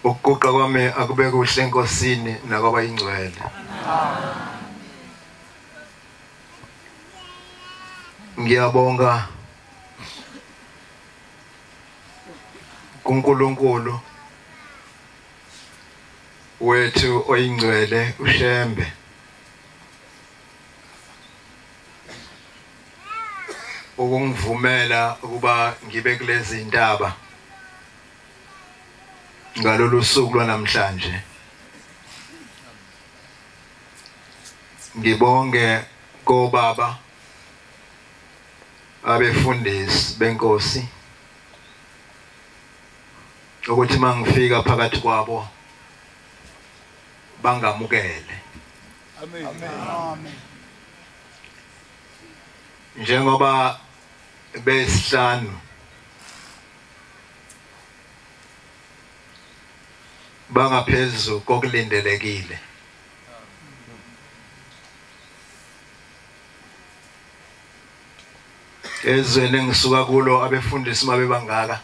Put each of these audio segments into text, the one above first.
Ukuguqa kwami akube kuhle enkosini nakwabayingcwele. Ngiyabonga kuNkulunkulu wethu oyingcwele uShembe. Ukungivumela ukuba ngibe kulezi indaba ngalolu suku lwanamhlanje. Ngibonge kobaba abefundisi benkosi ukuthi mangifika phakathi kwabo bangamukele. Amen. Amen. Njengoba besihlanu bangaphezulu kokulindelekile. Ezweni engisuka kulo abefundisi mabe bangaka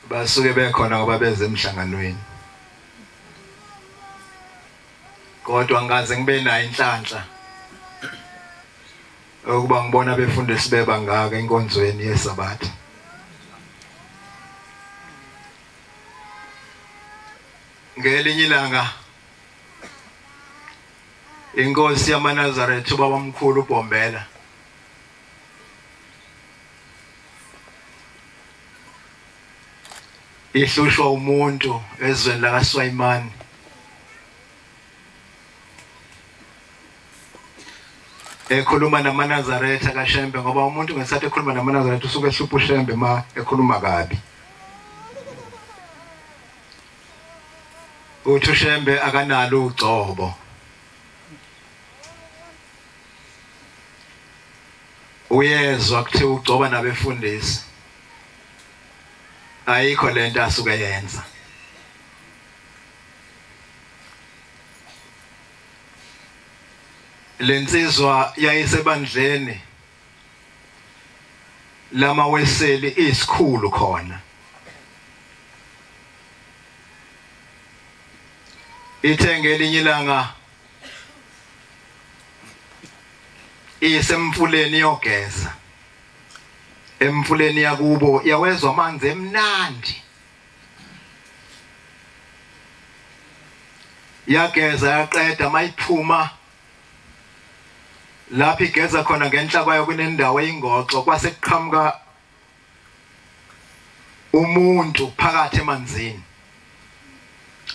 basuke bekhona ngoba beze emhlanganweni, kodwa ngaze ngibe nayo inhlanhla ukuba ngibona abefundisi bebangaka enkonzweni yeSabatha. Ngelinye ilanga inkosi yamaNazaretha ubaba omkhulu uBombela ihlushwa umuntu ezweni lakaSwayimani. Ekhuluma namaNazaretha kaShembe, ngoba umuntu ngesikhathi ekhuluma namaNazaretha usuke ehlupha uShembe ma ekhuluma kabi. Uthi uShembe akanalo ugcobo. Uyezwa kuthiwa ugcoba nabefundisi. Ayikho lento asuke yenza. Lensizwa yayisebandleni lamaweseli isikhulu khona. Ithe ngelinye ilanga isemfuleni yogeza. Emfuleni yakubo yawezwa amanzi emnandi. Yageza yaqeda, mayiphuma lapho igeza khona ngenhla kwayo kunendawo eyingoxo, kwase kuqhamuka umuntu phakathi emanzini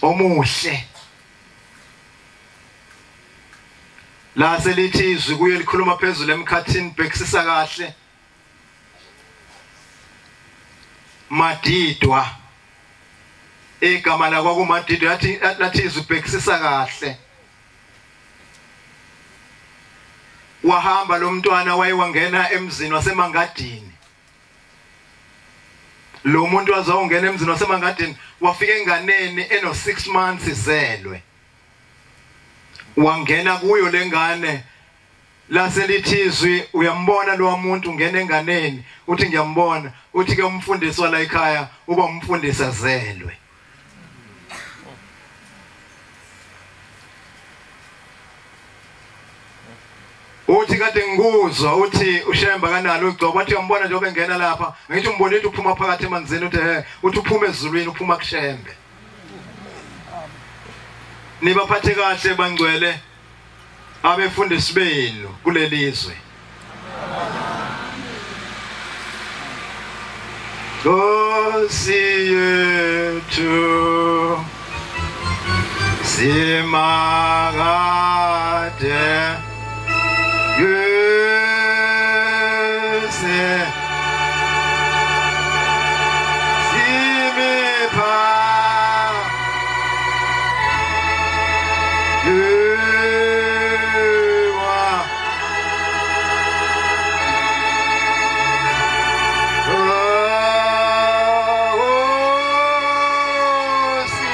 omuhle. La selithi izwi kuye likhuluma phezulu emkhathini, bhekisisa kahle. Madidwa, igama lakwakuMadidwa, yathi lathi izwi bhekisisa kahle. Wahamba lo mntwana wayewangena emzini waseMangadini. Lo muntu wazongena emzini waseMangadini wafika enganeni eno 6 months izelwe. Wangena kuyo lengane, laselithi izwi uyambona lo muntu ungena enganeni, uthi ngiyambona. Uthi ke umfundisi wala ekhaya uba umfundisi azelwe. Uthi kade ngikuzwa uthi uShembe kanalo ugcobo, wathi uyambona njengoba engena lapha, ngithi umbonile uthi uphuma phakathi emanzini, uthi he, uthi uphuma ezulwini, uphuma kuShembe. Nibaphathe kahle bangcwele abefundisi benu kulelizwe. Nkosi yethu simakade yese simipha yewa osi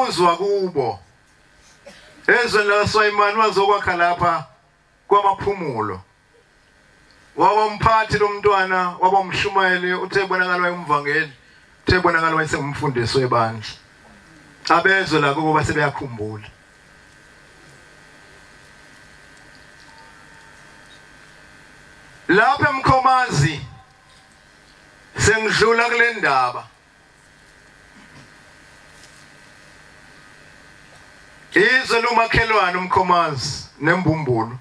umuzi wakubo ezweni laSwayimani, wazokwakha lapha kwaMaphumulo. Waba umphathi lomntwana, waba umshumayeli, uthe bonakala wayumvangeli, uthe bonakala wayesengumfundisi webandla. Abezwe la kubo base beyakhumbula. Lapha eMkhomazi sengidlula kule ndaba. Izwe lomakhelwane uMkhomazi nembumbulu.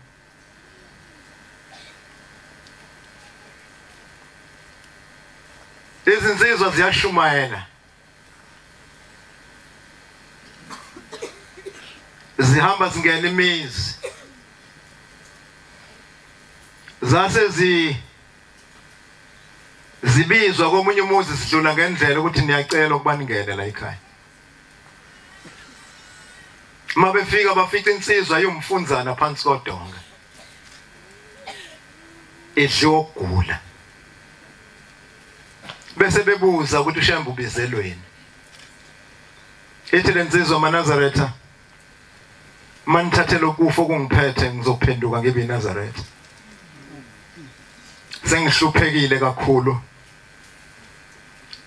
Izinsizwa ziyashumayela, zihamba zingena imizi, zase zibizwa komunye umuzi, sidlula ngendlela ukuthi niyacela ukuba ningene la ekhaya. Uma befika bafica insizwa yomfunzana phansi kodonga, idliwa ukugula. Bese bebuza ukuthi uShembe ubizelweni. Ithi lensizwa, maNazaretha, manithathele ukufa okungiphethe ngizophenduka ngibe iNazaretha. Sengihluphekile kakhulu,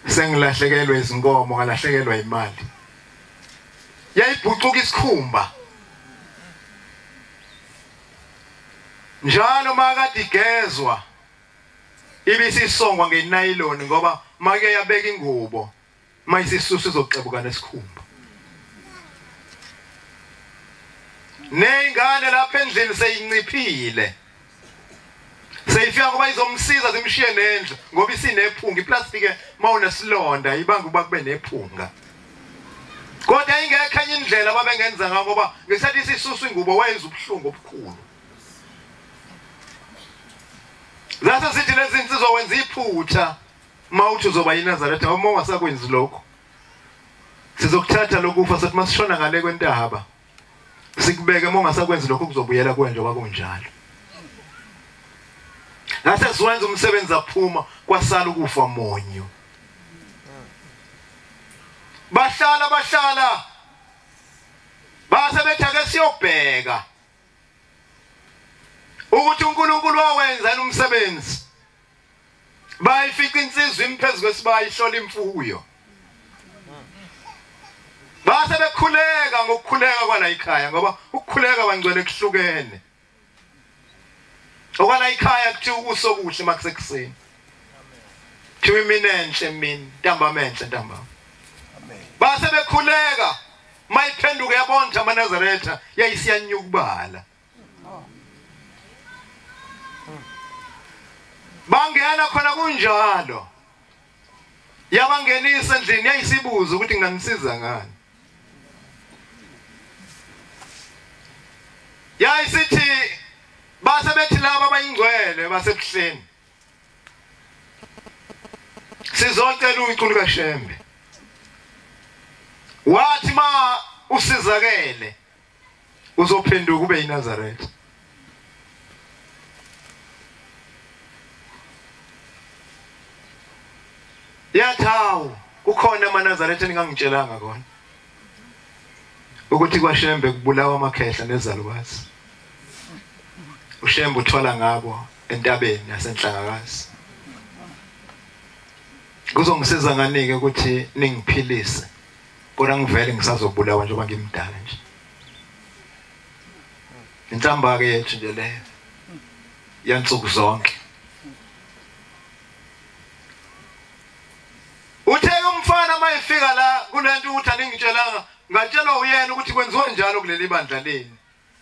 sengilahlekelwe izinkomo, ngalahlekelwa imali. Yayibhucuka isikhumba njalo makade igezwa ibisisongwa ngenayiloni, ngoba make yabeka ingubo mayisisusa izoxebuka nesikhumba. Neyingane lapha endlini seyinciphile, seyifika ngoba izomsiza zimshiye nendlu ngoba isinephunga. Iplastiki mawunesilonda ibanga ukuba kube nephunga. Kodwa ingekho enye indlela ababengenza ngayo, ngoba ngesikhathi isisusa ingubo wayenza ubuhlungu obukhulu. Zase sithi lezi insizwa, wenza iphutha mawuthi uzoba yiNazaretha, uma ungasakwenzi lokho sizokuthatha lokufa, sothi masishona ngale kwentaba sikubeke, uma ungasakwenzi lokho kuzobuyela kuwe njengoba kunjalo. Ngase siwenza umsebenzi, aphuma kwasala ukufa monyo. Bahlala bahlala base bethi ake siyobheka ukuthi uNkulunkulu wawenza umsebenzi. Bayifica insizwa imphezulu kwesibaya ihlola imfuyo. Base bekhuleka ngokukhuleka kwala ekhaya, ngoba ukukhuleka bangcwele kuhlukene. Okwala ekhaya kuthiwa ukuso kuhle makusekuseni, kuthiwa imini enhle emini, ntambama enhle ntambama. Base bekhuleka, mayiphenduka yabona amaNazaretha yayisiyanyukubala. Bangena khona kunjalo, yabangenisa endlini, yayisibuza ukuthi nginganisiza ngani. Yayisithi base bethi laba abayingcwele basebuhleni, sizocela uculo kaShembe. Wathi ma usizakele uzophenduka ube yiNazaretha. Yathi hawu, kukhona amaNazaretha ningangitshelanga kona ukuthi kwaShembe kubulawa amakhehla nezalukazi. uShembe uthwala ngabo entabeni yasenhlangakazi. Kuzongisiza nganike ukuthi ningiphilise, kodwa ngivele ngisazobulawa njengoba ngimdala nje. Inhlamba ke yethu nje leyo yansuku zonke. Uthe umfana mayefika la kulento ukuthi aningitshelanga, ngatshelwa uyena ukuthi kwenziwa njalo kuleli bandla leni.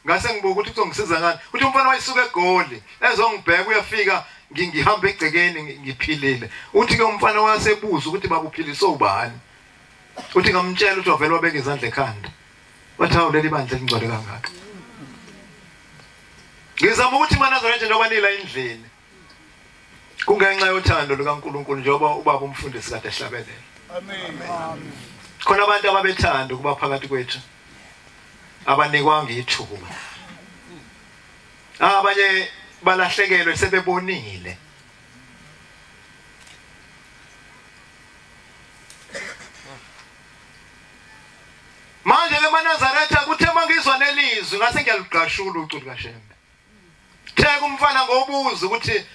Ngase ngibuka ukuthi kuzongisiza ngani. Uthi umfana wayisuka eGoli ezongibheka, uyafika ngihamba egcekeni ngiphilile. Uthi ke umfana wasebuza ukuthi baba uphiliswe ubani. Uthi ngamtshela, ukuthi wavela wabeka izandla ekhanda, wathi hawu leli bandla elingcwele kangaka. Ngizama ukuthi maNazaretha njengoba nila endlini, kungenxa yothando lukaNkulunkulu, njengoba ubaba umfundisi kade ehlabelela. Amen. Khona abantu ababethanda ukuba phakathi kwethu abanikwanga ithuba. Abanye balahlekelwe sebebonile. Akashula ucu likaShembe. Theka umfana ngobuza ukuthi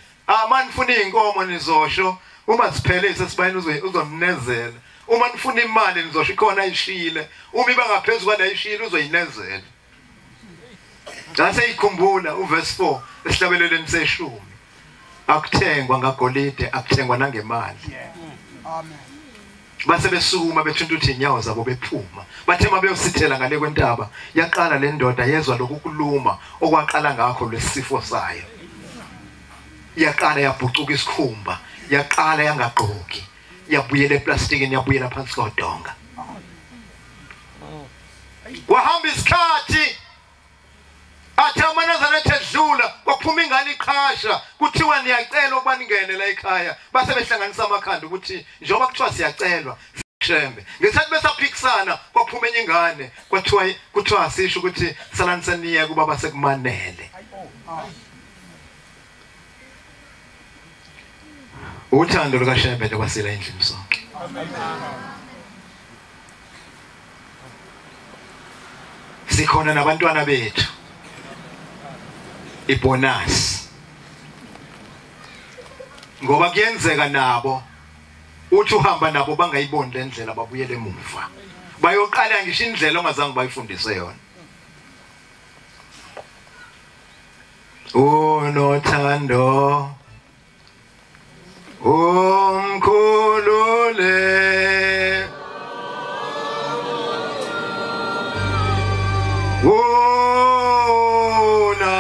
manifuna izinkomo nizosho uma siphele isesibayeni uzonezela. Uma nifuna imali nizosho ikhona ayishile. Uma iba ngaphezulu kwale ayishile uzoyinezela. Ngase ikhumbula uverse 4 esihlabelelweni seshumi. Akuthengwa ngagolide, akuthengwa nangemali. Amen. Base besukuma bethinta ukuthi inyawo zabo bephuma. Bathe mabeyosithela ngale kwentaba, yaqala le ndoda yezwa lokukuluma okwaqala ngakho lesifo sayo. Yaqala yabhucuka isikhumba, yaqala yangagqoki, yabuyela eplastikini, yabuyela phansi kodonga. Kwahamba isikhathi athi amaNazaretha edlula kwaphuma ingane iqhasha kuthiwa niyacela ukuba ningene la ekhaya. Base behlanganisa amakhanda ukuthi njengoba kuthiwa siyacelwa Shembe. Ngesikhathi besaphikisana kwaphuma enye ingane kuthiwa asisho ukuthi salani seniye kuba basekumanele. Uthando lukaShembe lokwasila endlini sonke. Sikhona nabantwana bethu. Ibonus. Ngoba kuyenzeka nabo uthi uhamba nabo bangayiboni le ndlela babuyele emuva. Bayoqala ngisho indlela ongazange bayifundise yona. Unothando umkhulule una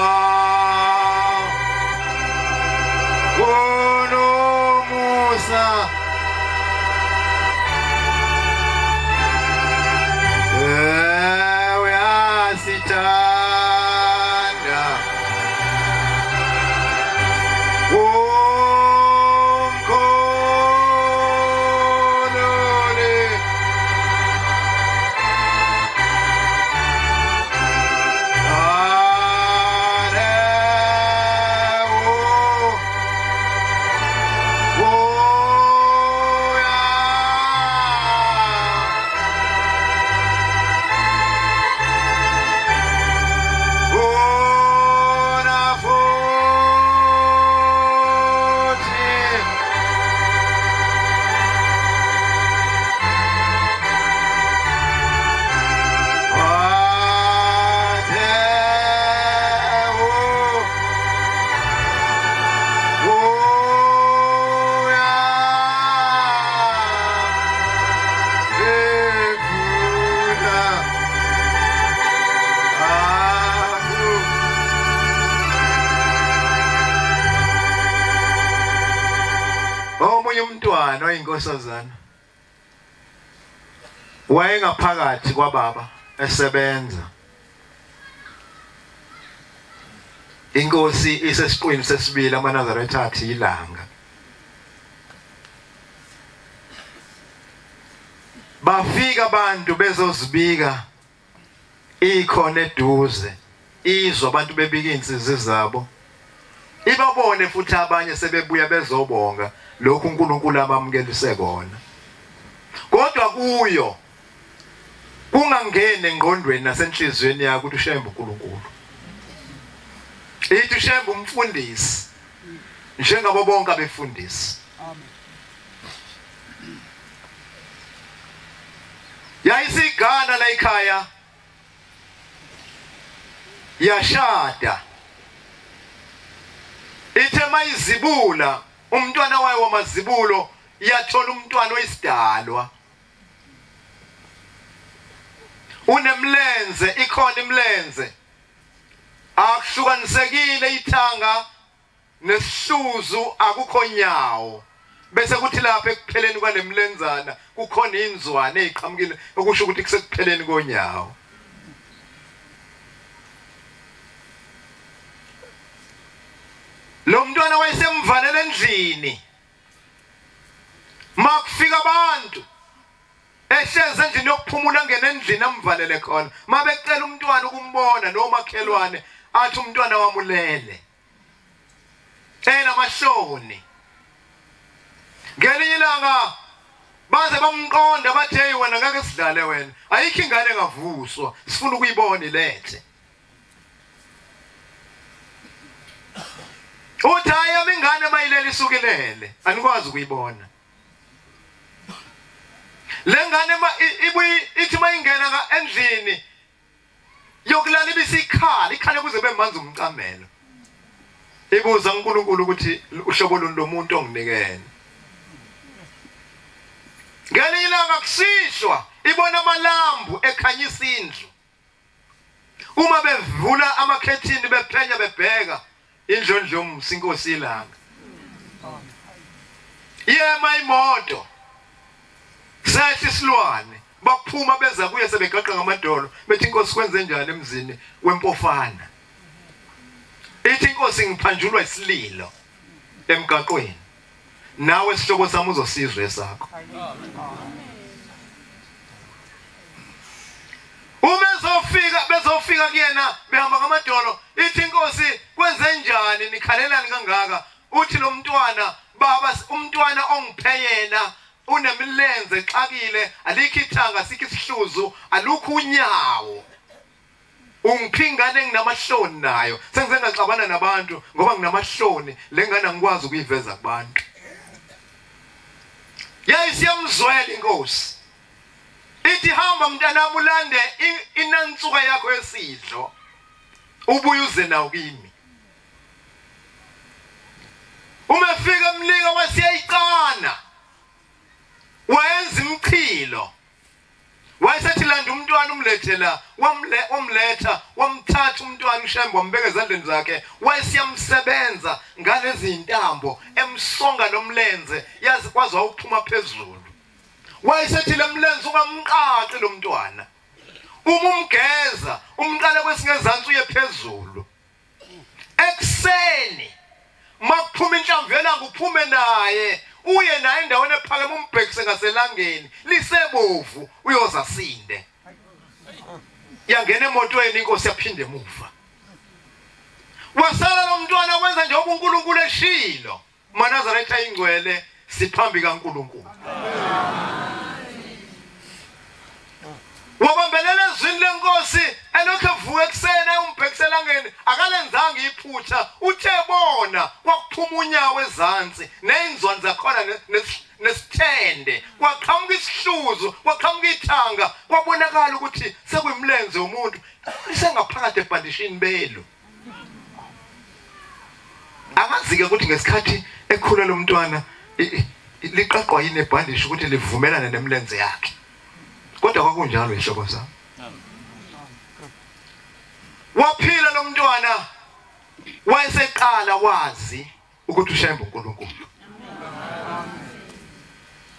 unomusa uyasithanda umkhulule Umntwana oyinkosazana wayengaphakathi kwababa esebenza. Inkosi isesiqwini sesibili amaNazaretha athi ilanga. Bafika abantu bezozibika ikhona eduze, izwa abantu bebika insizi zabo. Ibabone futhi abanye sebebuya bezobonga lokhu uNkulunkulu abamukelise kona. Kodwa kuyo kungangeni engqondweni nasenhlizweni yakho ukuthi uShembe uNkulunkulu. Ithi uShembe umfundisi njengabo bonke abefundisi. Amen. Yayisigana la ekhaya yashada. Ithe mayizibula umntwana wayo wamazibulo yathola umntwana oyisidalwa. Unemlenze, ikhona imlenze. Akuhlukanisekile ithanga nesihluzu, akukho nyawo. Bese kuthi lapha ekupheleni kwalemlenzana kukhona inzwane eziqhamukile okusho ukuthi kusekupheleni konyawo. Lo mntwana wayesemvalele endlini. Makufika abantu ehleze endlini yokuphumula ngene endlini amvalele khona. Mabecela umntwana ukumbona nomakhelwane athi umntwana wamulele. Enamahloni. Ngelinye ilanga baze bamqonda bathi hey wena ngeke sidlale wena. Ayikho ingane engavuswa, sifuna ukuyibona ilethe. Uthi hayi ingane mayilele isukilele, anikwazi ukuyibona. Lengane ibuye ithi mayingena endlini yokulala ibisikhala, ikhale kuze bemanzi umcamelo. Ibuza uNkulunkulu ukuthi uhlobo luni lomuntu onginikele. Ngelinye ilanga kusishwa ibona amalambu ekhanyisa indlu. Uma bevula amakhethini bephenya bebheka indlondlo yomsi inkosi ilanga. Yema imoto. Sehla isilwane baphuma beza kuye sebegaqa ngamadolo bethi inkosi kwenze njani emzini wempofana. Ithi inkosi ngiphanjulwa isililo emgaqweni. Nawe sihlobo sami uzosizwe esakho. Uma bezofika kuyena behamba ngamadolo ithi inkosi kwenze njani nikhalelani kangaka? Uthi lo mntwana baba, umntwana ongiphe yena unemilenze exakile, alikho ithanga, sikho isihluzu, alukho unyawo. Ungiphi ingane enginamahloni nayo, sengize ngaxabana nabantu ngoba nginamahloni, le ngane angikwazi ukuyiveza kubantu. Yayisiyamzwela inkosi. Ithi hamba mntanami ulande inansuka yakho yesidlo, ubuye uze nawo kimi. Uma efika emnika wasiyayicana, wayenza imchilo. Wayesethi landa umntwana umlethela, wamletha, wamthatha umntwana uShembe wambeka ezandleni zakhe, wayesiyamsebenza ngalezi intambo emsonga lomlenze yazi kwazi ukuphuma phezulu. Wayesethi lemlenze ungamqaqi lo mntwana, uma umgeza umqale kwesingezansi uye phezulu. Ekuseni makuphuma inhlamvu yelanga uphume naye uye naye endaweni ephakeme umbhekise ngaselangeni lisebovu uyoza sinde. Yangena emotweni inkosi yaphinda emuva. Wasala lo mntwana wenza njengoba uNkulunkulu eshilo. MaNazaretha ingcwele siphambi kaNkulunkulu. Wabambelela ezwini lenkosi elokhu evuka ekuseni umbhekise elangeni, akalenzanga iphutha. Uthe bona kwakuphuma unyawo ezansi neyinzwani zakhona nesithende, kwaqhamuka isihluzu, kwaqhamuka ithanga, kwabonakala ukuthi sekuyimlenze womuntu lisengaphakathi ebhandishini belo. Angazi-ke ukuthi ngesikhathi ekhula lo mntwana liqaqwa yini ebhandishi ukuthi livumelane nemlenze yakhe, kodwa kwakunjalo ihlobo zami. Waphila lo mntwana wayeseqala wazi ukuthi uShembe uNkulunkulu.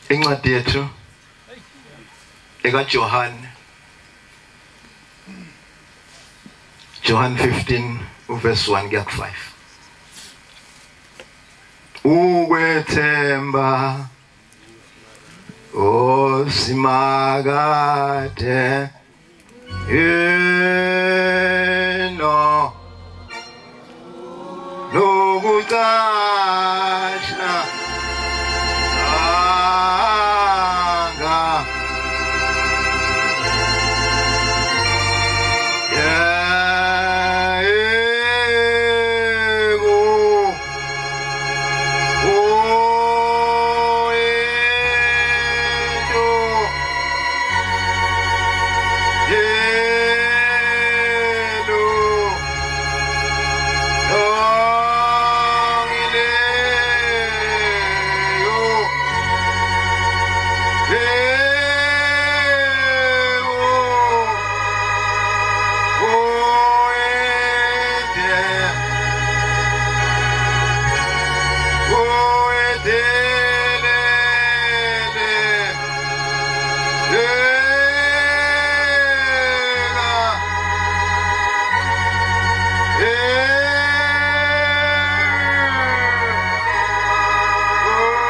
Incwadi yethu ekaJohane, John 15 verse 1 kuya ku-5. Ukwethemba osimakade eno nokucasha anga yego oedo yelo ongileyo yego oede oedelele ega oede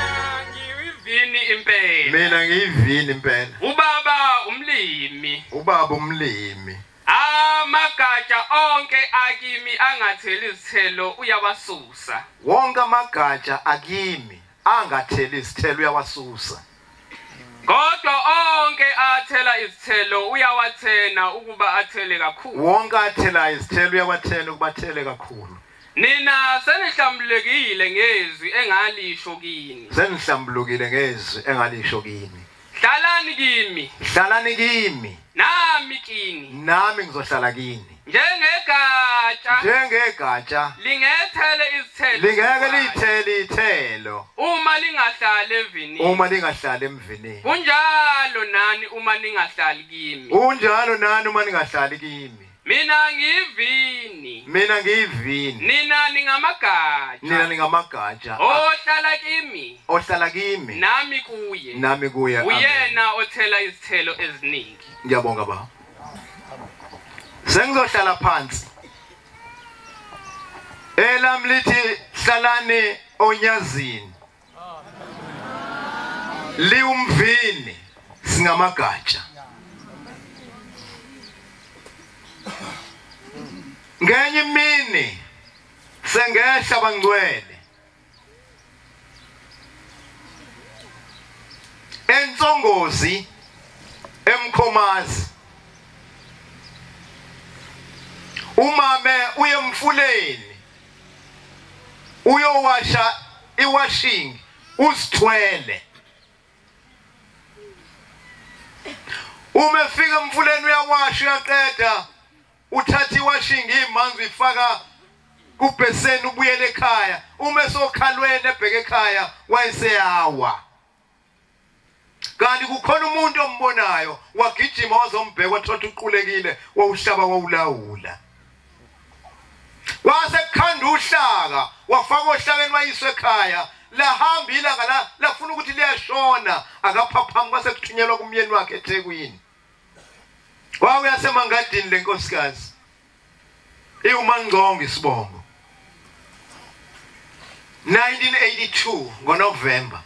Mina ngiyivini impela. Mina ngiyivini impela. Ubaba umlimi. Ubaba umlimi. Amagatsha onke akimi angatheli izithelo uyawasusa. Wonke amagatsha akimi angatheli izithelo uyawasusa. Kodwa onke athela izithelo uyawathena ukuba athele kakhulu. Wonke athela izithelo uyawathena ukuba athele kakhulu. Nina senihlambulukile ngezwi engalisho kini. Senihlambulukile ngezwi engalisho kini. Hlalani kimi. Hlalani kimi. Nami kini. Nami ngizohlala kini. Njengegatsha. Njengegatsha. Lingethele izithelo. Lingeke lithele izithelo. Uma lingahlali evinini. Uma lingahlali emvinini. Kunjalo nani uma ningahlali kimi. Kunjalo nani uma ningahlali kimi. Mina ngiyivini. Mina ngiyivini. Nina ningamagatsha. Nina ningamagatsha. Ohlala kimi. Ohlala kimi. Nami kuye. Nami kuye. Uyena othela izithelo eziningi. Ngiyabonga baba. Sengizohlala phansi. Elami lithi hlalani onyazini. Liwumvini singamagatsha. Ngenye imini sengehla bangcwele eNtsongozi eMkhomazi, umame uye emfuleni uyowasha iwashing, uzithwele. Uma efika emfuleni uyawasha uyaqeda, uthatha iwashing imanzi uyifaka kubheseni ubuyele ekhaya. Uma esokhalweni ebheke ekhaya wayeseyawa. Kanti kukhona umuntu ombonayo wagijima wazombheka wathola uqulekile wawuhlaba wawulawula. Kwase kukhanda uhlaka wafaka ohlakeni wayiswa ekhaya. Lahamba ilanga la lafuna ukuthi liyashona akaphaphama, kwase kuthunyelwa kumyeni wakhe eThekwini. Kwakuyasemangadini lenkosikazi iwuMangcongo isibongo. 1982 ngoNovember.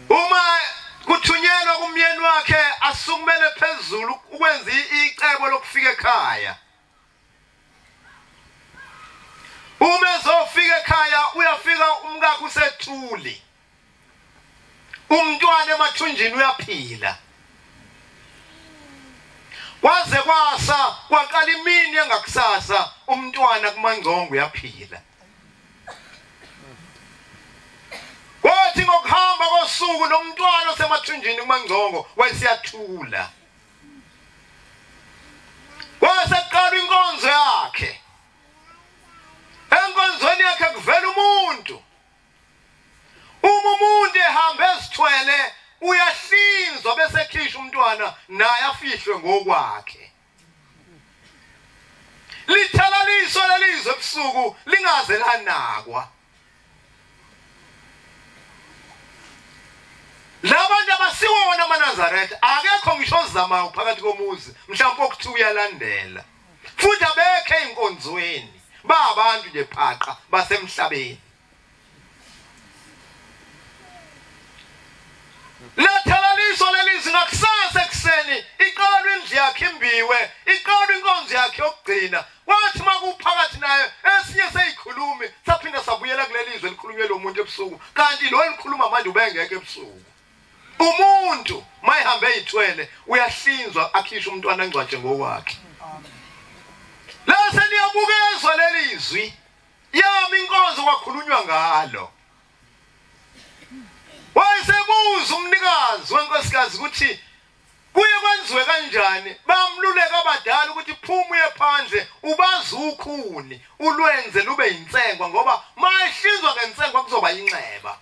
Uma kuthunyelwa kumyeni wakhe asukumele phezulu ukwenza icebo lokufika ekhaya. Uma ezofika ekhaya uyafika umkakhe usethuli. Umntwana emathunjini uyaphila. Kwaze kwasa kwaqala imini engakusasa umntwana kuMangcongo uyaphila. Kwathi ngokuhamba kosuku nomntwana osemathunjini kuMangcongo wayesiyathula. Kwase kuqala inkonzo yakhe. Enkonzweni yakhe kuvela umuntu. Uma umuntu ehamba ezithwele uyahlinzwa bese ekhishwa umntwana naye afihlwe ngokwakhe. Lithalaliswa lelizwe ebusuku lingaze lanakwa. Labantu abasiwona amaNazaretha akekho ngisho ozamayo phakathi komuzi mhlawumbe okuthi uyalandela. Futhi abekho einkonzweni, babantu nje phaqa basemhlabeni. Lathalaliswa lelizwi ngakusasa ekuseni iqalwa indlu yakhe imbiwe, iqalwa inkonzo yakhe yokugcina. Kwathi makuphakathi nayo esinye seyikhulumi saphinda sabuyela kulelizwe elikhulunywe lo muntu ebusuku, kanti lo elikhuluma manje ubengekho ebusuku. Umuntu mayihambe eyithwele uyahlinzwa akhishwe umntwana angcwatshe ngokwakhe. Lase liyabukezwa lelizwi, yami inkonzo kwakhulunywa ngalo. Wayesebuza umnikazi wenkosikazi ukuthi kuye kwenziwe kanjani. Bamluleka abadala ukuthi phuma uye phandle ubaze ukhuni ulwenze lube yinsengwa, ngoba mayehlinzwa ngensengwa kuzoba inxeba.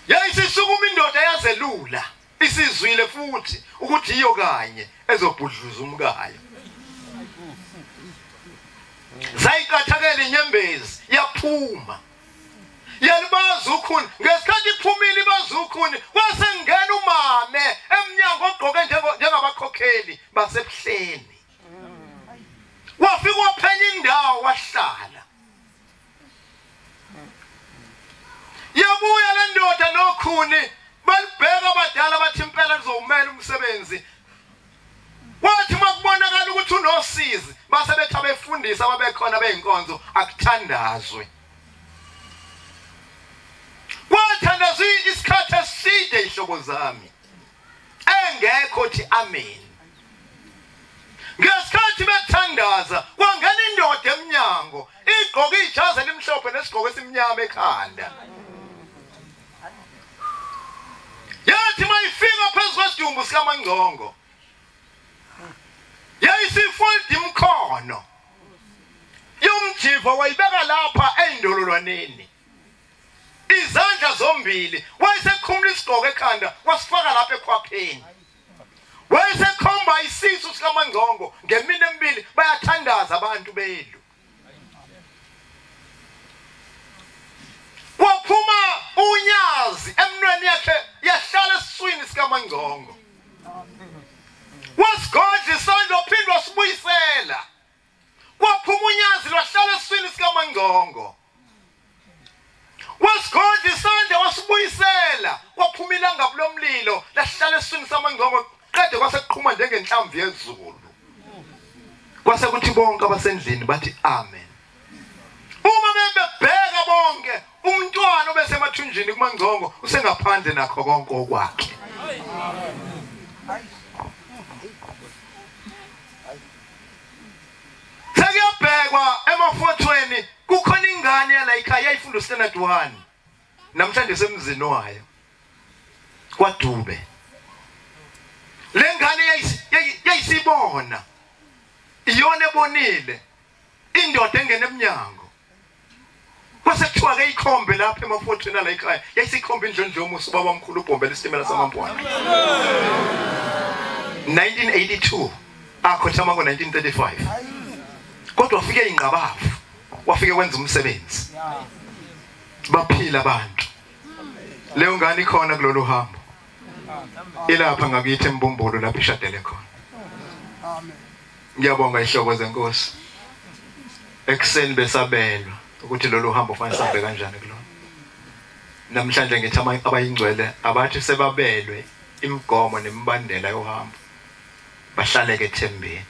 Yayisisukuma indoda yazelula isizwile futhi ukuthi iyo kanye ezobhudluza umkayo. Zayiqathakela inyembezi yaphuma. Yalibaza ukhuni. Ngesikhathi iphumile ibaza ukhuni kwase ngena umame emnyango ogqoke njengabakhokheli basebuhleni. Wafika waphenya indawo wahlala. Yabuya le ndoda nokhuni Balibheka abadala bathi impela lizowumela umsebenzi. Wathi makubonakala ukuthi unosizi base bethi abefundisi ababekhona beyinkonzo akuthandazwe. Kwathandazwa isikhathi eside ihlobo zami engekho thi amen. Ngesikhathi bethandaza kwangena indoda emnyango igqoke ijazi elimhlophe nesigqoko esimnyama ekhanda. Yathi mayifika phezu kwesidumbu sikaMangcongo yayisifold imkhono yomjiva wayibeka lapha endololwaneni izandla zombili, wayesekhumula isigqoko ekhanda wasifaka lapha ekhwapheni, wayesekhomba isisu sikaMangcongo ngemini emibili. Bayathandaza abantu belu. Waphuma unyazi emnweni yakhe yahlala esiswini sikaMangcongo. Wasigodla isandla waphinde wasibuyisela. Waphuma unyazi lwahlala esiswini sikaMangcongo. Wasigodla isandla wasibuyisela. Waphuma ilangabu lomlilo lahlala esiswini sikaMangcongo qede kwase kuqhuma njengenhlamvu yezulu. Kwase kuthi bonke abasendlini bathi amen. Uma bebheka bonke umntwana obesemathunjini kuMangcongo usengaphandle nakho konke okwakhe. Sekuyabhekwa emafothweni kukhona ingane yala ekhaya yayifunda standard 1 namhlanje semzini wayo kwaDube. Le ngane yayisibona iyona ebonile indoda engena emnyango. Kwase kuthiwa ke ikhombe lapha emafothweni ala ekhaya yayisikhombe indlondlo ubaba omkhulu ubhombela isitimela samampwana. 1982 akhothama ngo-1935 kodwa wafike ingqabavu, wafike wenza umsebenzi, baphila abantu. Leyo ngane ikhona kulolu hambo ilapha ngakithi eMbumbulu lapho ishadele khona. Ngiyabonga ihloko zenkosi. Ekuseni besabelwa ukuthi lolu hambo fanele sihambe kanjani kulona. Namhlanje ngithi abayingcwele abathi sebabelwe imigomo nemibandela yohambo bahlaleke ethembeni.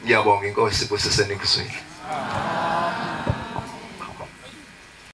Ngiyabonga inkosi ibusise nikuzwile.